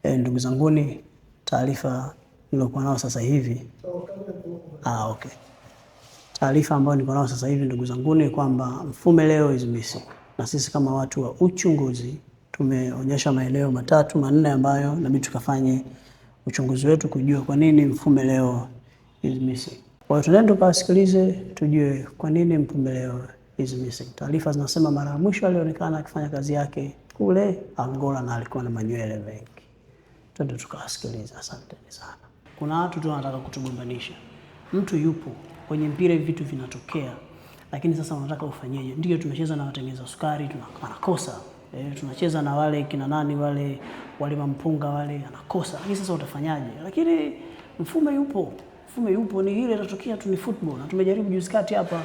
Ndugu zanguni, taarifa niliokuwa nayo sasa hivi. Ah, okay. Taarifa ambayo niko nayo sasa hivi, ndugu zanguni, kwamba Mfume leo is missing, na sisi kama watu wa uchunguzi tumeonyesha maeneo matatu manne ambayo inabidi tukafanye uchunguzi wetu kujua kwa nini Mfume leo is missing. Kwa hiyo tunaenda tukawasikilize tujue kwa nini Mfume leo is missing. Taarifa zinasema mara ya mwisho alionekana akifanya kazi yake kule Angola na alikuwa na manywele mengi. Twende tukawasikiliza. Asanteni sana. Kuna watu tu wanataka kutugombanisha. Mtu yupo kwenye mpira, hivi vitu vinatokea, lakini sasa wanataka ufanyeje? Ndio tumecheza na watengeneza sukari, anakosa tunacheza na wale kina nani wale walima mpunga wale, anakosa. Lakini sasa utafanyaje? Lakini Mfume yupo, Mfume yupo, ni ile itatokea tu, ni football. Na tumejaribu juzi kati hapa,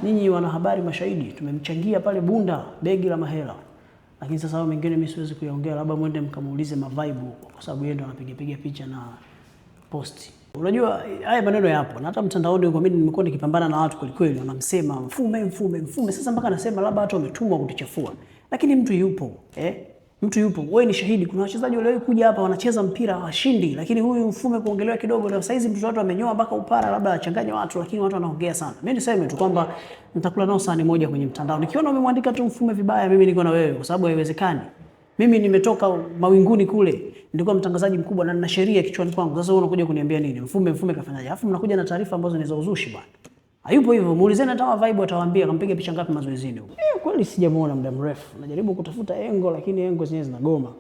ninyi wanahabari mashahidi, tumemchangia pale Bunda begi la mahela, lakini sasa hao mengine mimi siwezi kuyaongea, labda mwende mkamuulize Mavaibu huko, kwa sababu yeye ndo anapiga piga picha na posti. Unajua haya maneno yapo na hata mtandaoni huko, mimi nimekuwa nikipambana na watu kweli kweli, wanamsema Mfume, Mfume, Mfume. Sasa mpaka nasema labda watu wametumwa kutuchafua, lakini mtu yupo eh? Mtu yupo, wewe ni shahidi. Kuna wachezaji waliowahi kuja hapa wanacheza mpira hawashindi, lakini huyu Mfume kuongelewa kidogo, na saizi mtoto watu amenyoa mpaka upara, labda achanganye watu, lakini watu wanaongea sana. Mimi niseme tu kwamba nitakula nao sahani moja kwenye mtandao. Nikiona umemwandika tu Mfume vibaya, mimi niko na wewe, kwa sababu haiwezekani. Mimi nimetoka mawinguni kule, nilikuwa mtangazaji mkubwa na nina sheria kichwani kwangu. Sasa wewe unakuja kuniambia nini? Mfume, Mfume kafanyaje? Alafu mnakuja na taarifa ambazo ni za uzushi bwana. Hayupo hivyo, muulizeni hata wa Vibe atawaambia kampiga picha ngapi mazoezini huko. Kweli sijamuona muda mrefu. Najaribu kutafuta engo lakini engo zenyewe zinagoma.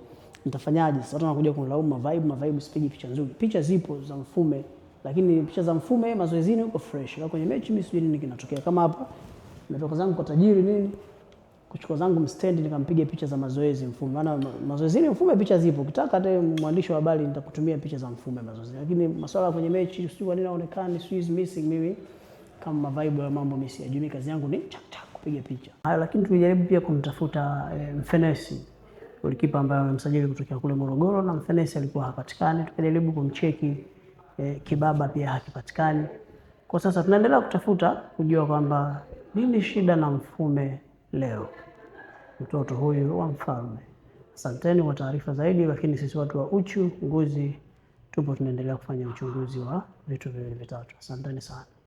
Nitafanyaje? Sasa watu wanakuja kunilaumu Mavibe, Mavibe sipigi picha nzuri. Picha zipo za Mfume, lakini picha za Mfume mazoezini huko fresh. Na kwenye mechi mimi sijui nini kinatokea. Kama hapa nimetoka zangu kwa tajiri nini? Kuchukua zangu mstendi nikampiga picha za mazoezi Mfume. Maana mazoezini Mfume picha zipo. Ukitaka hata mwandishi wa habari nitakutumia picha za Mfume mazoezini. Lakini masuala kwenye mechi sijui kwa nini haonekani, sijui is missing mimi kama vibe ya mambo mimi siyajui. Mimi kazi yangu ni chak chak kupiga picha. Hayo, lakini tulijaribu pia kumtafuta Mfenesi, golikipa ambaye amemsajili kutokea kule Morogoro, na Mfenesi alikuwa hapatikani. Tukajaribu kumcheki Kibaba pia hakipatikani. Kwa sasa tunaendelea kutafuta kujua kwamba nini shida na Mfume leo, mtoto huyu wa mfalme. Asanteni kwa taarifa zaidi, lakini sisi watu wa uchunguzi tupo tunaendelea kufanya uchunguzi wa vitu viwili vitatu. Asanteni sana.